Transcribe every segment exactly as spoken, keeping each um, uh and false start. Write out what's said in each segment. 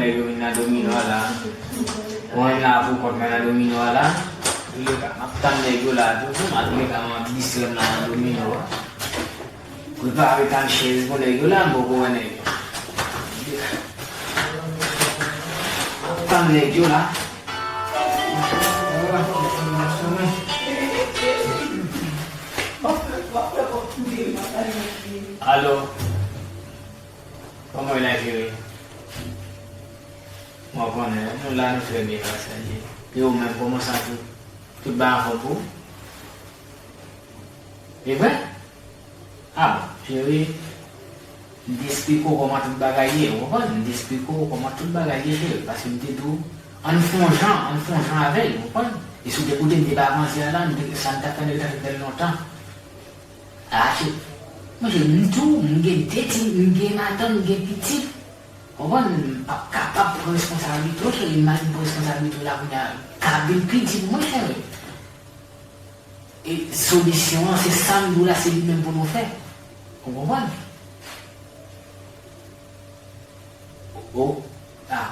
Nèg yo vin nan domino a la. Mwen menm la pou kont mwen nan domino a la. Antouleka, m ap tann nèg yo la tou. Antouleka, m ap distrè m la nan domino a. Prepare tann chèz pou nèg yo la, m poko wè nèg yo. M ap tann nèg yo la. Alo. Kòman w ye la, cheri? Mwen konnen, nou la, nou trè byen, gras a Dye. E ou menm, kòman sa tou? Tout bagay anfòm pou ou? E vre? A bon, cheri, m te esplike w kòman tout bagay ye, ou konprann? M te esplike w kòman tout bagay ye, cheri, paske m te di w, ann fè yon jan, ann fè yon jan avè l, ou konprann? E si w te koute m, m te pa avanse a la, m te, sa m t ap fè, nèg yo t ap fè l lontan. Achte. Monchè, m tou, m gen de ti, m gen madanm, m gen pitit. Konprann? M p ap kapab pran responsablite w, cheri, m al pran responsablite w la kounye a. Ka vin pi di pou mwen, cheri. E solisyon an, se sa m di w la, se li menm pou nou fè. Ou konprann? O, a.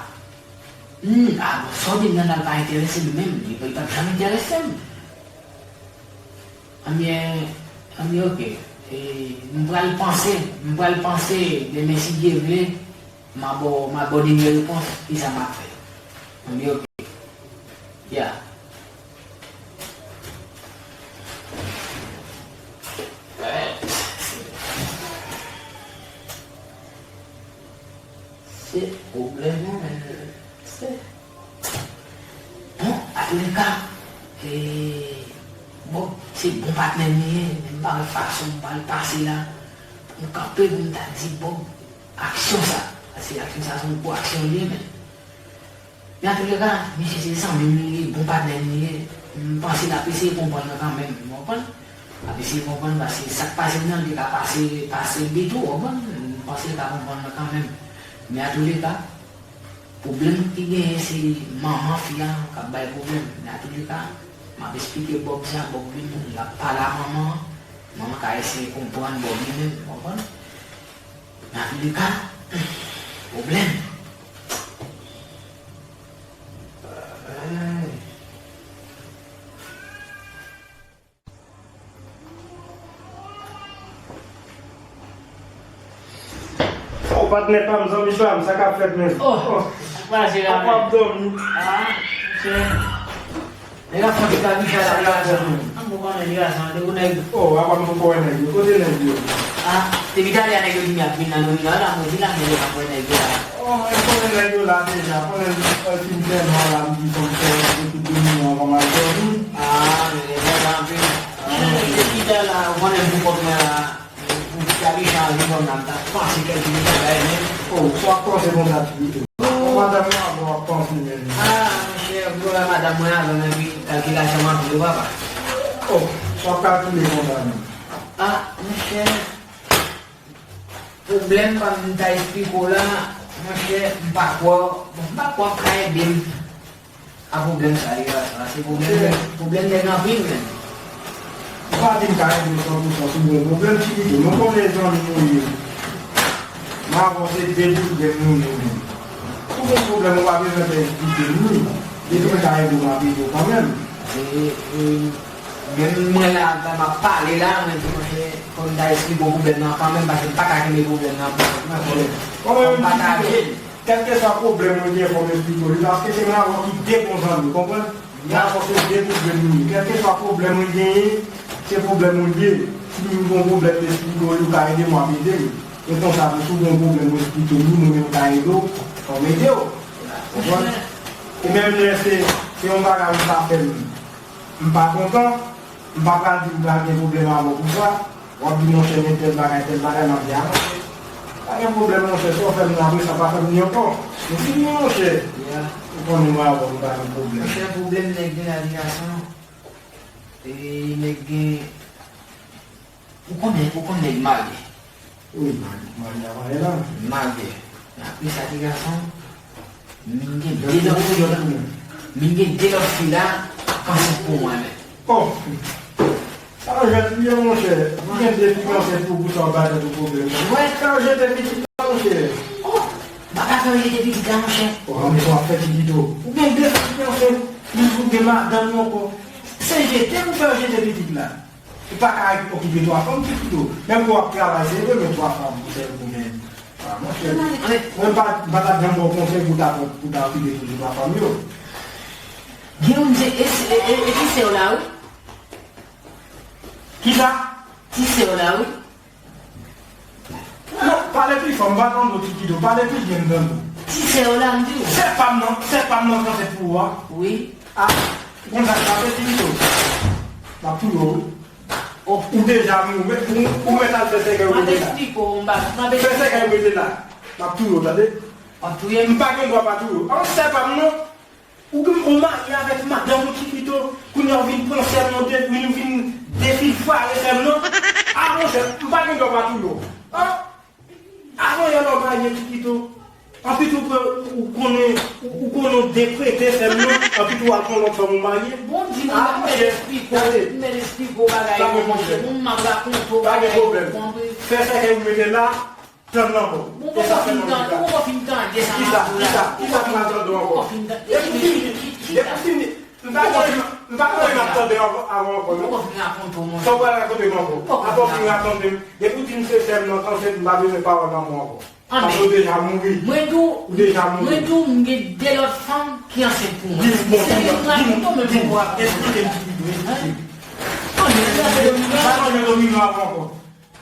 Hmm, a, bon, sa w di m nan, nan pa enterese m menm. Li, li p ap janm enterese m. Anbyen, anbyen, oke. E, m pral panse, m pral panse, demen, si Dye vle, m a ba w, m a ba w dènye repons, kisa m ap fè. Anbyen, oke. Ya. Se pwoblèm nan, men se. Bon, antouleka, e, Bob, se bon patnè m li ye, men m pa wè fason m pral pase la pou m kanpe pou m ta di Bob aksyon sa. Paske aksyon sa se yon gwo aksyon li ye, men. Men antouleka, misye se zanmi m li ye, bon patnè m li ye. M panse l ap eseye konprann mwen kanmenm, ou konprann? L ap eseye konprann paske sa k pase m nan, li te ka pase, pase l tou, ou konprann? M panse l ka konprann mwen kanmenm. Men antouleka, pwoblèm ki genyen se manman fi a k ap bay pwoblèm. Men antouleka, m ap esplike Bob sa, Bob vin, l ap pale a manman an, manman ka eseye konprann Bob li menm, ou konprann? Nan tou le ka, pwoblèm. Oh, patnè pa m, zanmi pa m, sa k ap fèt menm? Oh, oh. Pase la. Apa w ap dòmi? Ah, monchè. Nèg ap fè ti kabicha la, nèg ap fè. An, bon, konnen nèg la, se yon gwo nèg. Oh, apa m poko wè nèg yo? Kote nèg yo? Ah, depi talè a nèg yo di m y ap vin nan domino a la, mwen di la, men yo pa wè nèg yo la. Oh, mwen konnen nèg yo la deja, konnen, euh, fin fè nwa la, m di fò m fè yon ti domino anvan m al dòmi. Ah, men nèg yo la anpil. Ah, depi talè a, ou konnen pou kont mwen la. Pou kabicha an vin kòm nan, m ta panse kèlke bagay, men. Oh, sa w ap panse konsa tou? Oh, madanm mwen avè w ap panse menm. Ah, monchè, pou wè madanm mwen avè m, epi kalkilasyon m anpil, wi, papa. Oh, sa w ap kalkile konsa menm? Ah, monchè, pwoblèm pa m, m ta esplike w la, monchè, m pa kwè, bon, m pa kwè w ap ka ede m. A pwoblèm sa, li la, sa, se pwoblèm, pwoblèm nèg anpil, menm. Ou pa di m ka ede w san pou san sou mwen. Pwoblèm ti pito. Nou konnen zanmi nou ye. M avè w se de pwoblèm nou ye, menm. Ou gen pwoblèm, ou pa bezwen fè esplike m li. Depi m ka ede w, m ap ede w kanmenm. E, e, menm mwen la, m ap pale la, mwen di, monchè, fò m ta esplike w pwoblèm nan kanmenm, paske m pa ka kenbe pwoblèm nan pou mwen, fò m pataje l. Kèlkeswa pwoblèm ou genyen, fò m esplike w li, paske se mwen avè w ki de bon zanmi, w konprann? Mwen avè w se de pwoblèm nou ye. Kèlkeswa pwoblèm ou genyen, se pwoblèm ou l ye. Si m gen yon pwoblèm, m esplike w li, ou ka ede m, w ap ede m. E konsa tou, si w gen yon pwoblèm, ou esplike m li, mwen menm m ka ede w, fò m ede w. Konprann? E menm lè se, se yon bagay ou ka fè m, m pa kontan, m pa pral di m pral gen pwoblèm avè w pou sa. W ap di, monchè, men tèl bagay, tèl bagay, m ap di, a, monchè, pa gen pwoblèm, monchè, sa w fè m nan, apre sa, pa fè m li ankò. M fini, monchè. Ou konnen mwen avè w, nou pa gen pwoblèm. Monchè, pwoblèm nèg gen la, ti gason. E nèg gen, ou konnen, ou konn nèg marye. Wi, m al, m al travay la. M al byen. Apre sa, ti gason, m gen de lòt fi, m gen de lòt fi la k ansent pou mwen, men. Oh! Sa jwèt li ye, monchè. Ou gen de fi k ansent pou, pou sa w bay tèt ou pwoblèm. Wè. Sa jete pitit la, monchè. Oh! Bagay Fè yo jete pitit la, monchè. Ou konn sa w ap fè, Tikito. Ou gen de fanm ki ansent, ou gen madanm ou ankò. Se jete pou fè yo jete pitit la. Ou pa ka okipe twa fanm, Tikito. Menm lè w ap travay, se vre, men twa fanm, ou sèl pou gen. Ah, monchè. Mwen pa, m pa t ap janm ba w konsèy pou ta, pou ta okipe toujou twa fanm yo. Gen youn se, e, e, e, e ti sè w la, wi. Kisa? Ti sè w la, wi. Non, pale pi fò, m pa tande w, Tikito. Pale pi byen, m tande w. Ti sè w la, m di w. Sè pa m nan, sè pa m nan k ansent pou ou a. Wi. A, ou konn sa k pase, Tikito? M ap touye w, wi. Oh. Ou deja mouri, ou, ou mèt al fè sèkèy ou mete la. M ap esplike w, m ap, m ap esplike w. Fè sèkèy ou mete la. M ap touye w, tande? W ap touye m? M pa gen dwa pa touye w. An, sè pa m non. Ou gen, ou marye avèk madanm ou, Tikito, kounye a w vin pran sè m nan, de, vin, vin defilfare sè m nan. A, monchè, m pa gen dwa pa touye w. An, avan yè lè w marye, Tikito, anpi tou, ou konnen, ou, ou konnen w dekrete sè m nan, anpi tou w al pran lòt fanm ou marye. Bon, di m, a, m mèt esplike w, m mèt esplike w bagay yo, monchè. Bon, m ap rakonte w bagay yo, w konprann. Pa gen pwoblèm. Fè sèkèy ou mete la, tann lanmò. Bon, ou poko fin tande, ou poko fin tande sa m ap di w la. Kisa, kisa, kisa m pral tande ankò? Ou poko fin tande. Depi w fini, depi w fini, m pa konnen, m pa konnen m ap tande ankò, ankò, non. Ou poko fin rakonte w, monchè. Sa w pral rakonte m ankò? Apre w fin rakonte m, depi w di m se sè m nan k ansent, m pa bezwen pawòl lanmò ankò. Paske w deja mouri. Mwen tou, ou deja mouri. Mwen tou, m gen de lòt fanm ki ansent pou mwen. Di m, bon, di m, di m, di m, esplike m, esplike m. Anmè, m pa konn domino avè w ankò.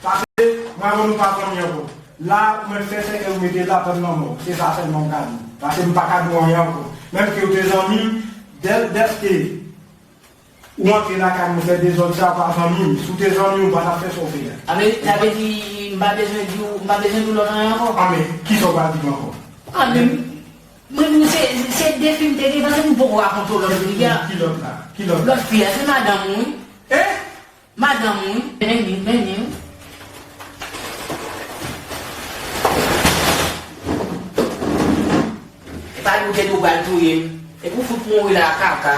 Paske mwen avè w nou pa zanmi ankò. La, ou mèt fè sèkèy ou mete la, tann lanmò. Se sa sèlman m ka di w. Paske m pa ka di w anyen ankò. Menm ke w te zanmi m, dè, dèske ou antre lakay mwen fè dezòd sa, w pa zanmi m. Si w te zanmi m, ou pa t ap fè sa w fè a. Anben, sa vle di, m pa bezwen di w, m pa bezwen di w lòt anyen ankò? Anben, kisa w pral di m ankò? Anben, mwen, mwen, se, se de fi m te gen, paske m poko rakonte w lòt fi a. Ki lòt la? Ki lòt la? Lòt fi a, se madanm ou, wi. Eh? Madanm ou, wi. Men li, men li, wi. E pa di w te di w pral touye m. Epi w fout mouri la, kaka.